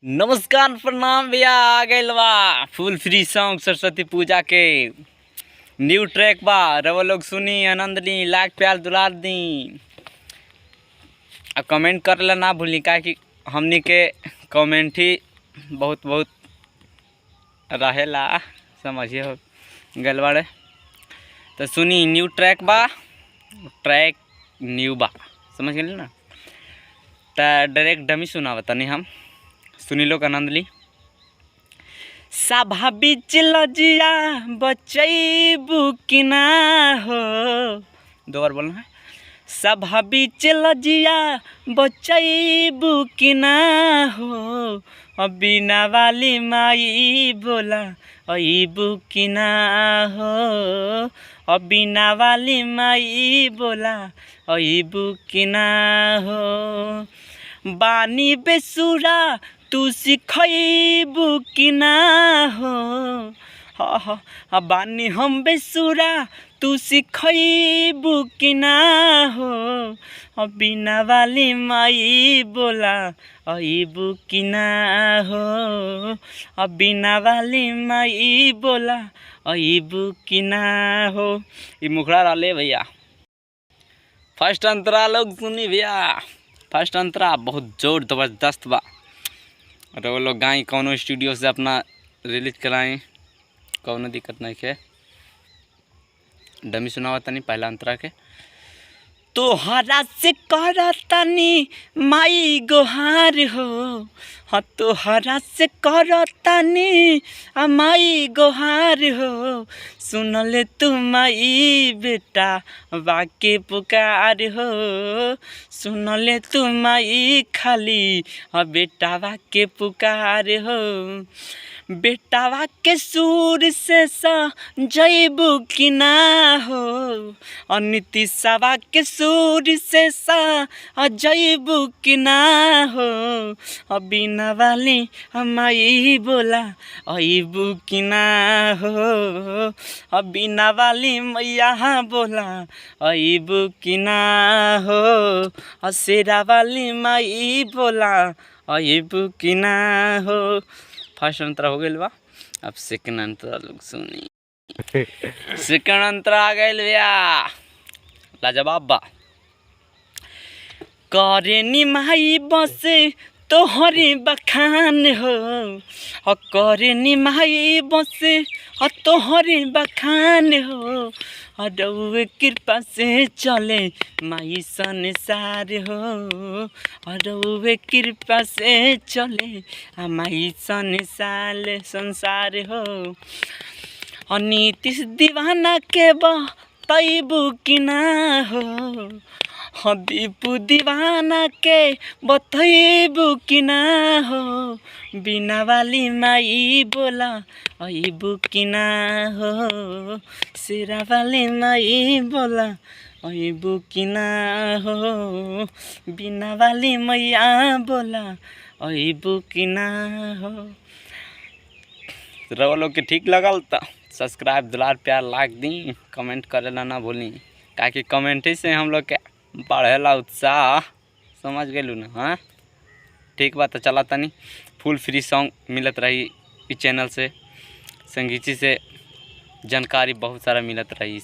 नमस्कार प्रणाम भैया, आ गइल बा फुल फ्री सॉन्ग सरस्वती पूजा के न्यू ट्रैक बा। रवा लोग सुनी, आनंद ली, लाख प्यार दुलार दी आ कमेंट करेला ना भूली, का कि हमनी के कमेंट ही बहुत बहुत रहेला, समझिए हो गइल बाड़े। तो सुनी, न्यू ट्रैक बा, ट्रैक न्यू बा, समझ गए ना। तो डायरेक्ट डमी सुनावा तनी हम, सुनी लोग आनंद ली। सभा बीच लजिया बचैबू कि ना हो, दो बार बोलना है। सभा बीच लजिया बचैबू कि ना हो, अब बिना वाली माई बोला अबू कि ना हो, अब बिना वाली माई बोला अबू कि ना हो। बानी बेसुरा तू सिखैबू कि ना हो, ह ह बानी हम बेसुरा तू सिखैबू कि ना हो, अब बिना वाली माई बोला अबू कि ना हो, अब बिना वाली माई बोला अबू कि ना हो। ई मुखड़ा रहले भैया। फर्स्ट अंतरा लोग सुनी भैया, फर्स्ट अंतरा बहुत जोर जबरदस्त बा। और वो लोग गाई कौनो स्टूडियो से अपना रिलीज कराई, कौनो दिक्कत नहीं है। डमी सुनावा तनी पहला अंतरा के। तोहरा से करतनी माई गोहार हो, हाँ तोहरा से करतनी आ माई गोहार हो, सुनले तू माई बेटा बाके पुकार हो, सुनले तू माई खाली आ बेटा बाके पुकार हो। बेटावा के सुर से सजैबू कि ना हो, अनितिसवा के सुर से सजैबू कि ना हो, बिना वाली माई बोला अबू कि ना हो, बिना वाली मैया बोला अबू कि ना हो, शेरा वाली माई बोला अबू कि ना हो। फर्स्ट अंतरा हो गइल बा, अब सेकंड अंतरा लोग सुनी। सेकंड अंतरा आ गइल भैया, लाजवाब बा। करे नी माई बस तोहरे बखान हो, और करे नी माई बस और तोहरे बखान हो, और रउए कृपा से चले माई संसार हो, और रउए कृपा से चले माई संसार संसार हो। और नीतीश दीवाना के बतैबू कि ना हो, हाँ दीपू दीवाना के बतैबू कि ना हो, बिना वाली माई बोला अबू कि ना हो, शेरा वाली माई बोला अबू कि ना हो, बिना वाली मैया बोला अबू कि ना हो। रवा लोग के ठीक लगल तो सब्सक्राइब दुलार प्यार लाइक दी, कमेंट करेला ना भूली, काहे कमेंट ही से हम लोग के बढ़ेला उत्साह, समझ गए ना। हाँ ठीक बात, तो चला तनी फुल फ्री सॉन्ग मिलत रही इस चैनल से, संगीची से जानकारी बहुत सारा मिलत रही।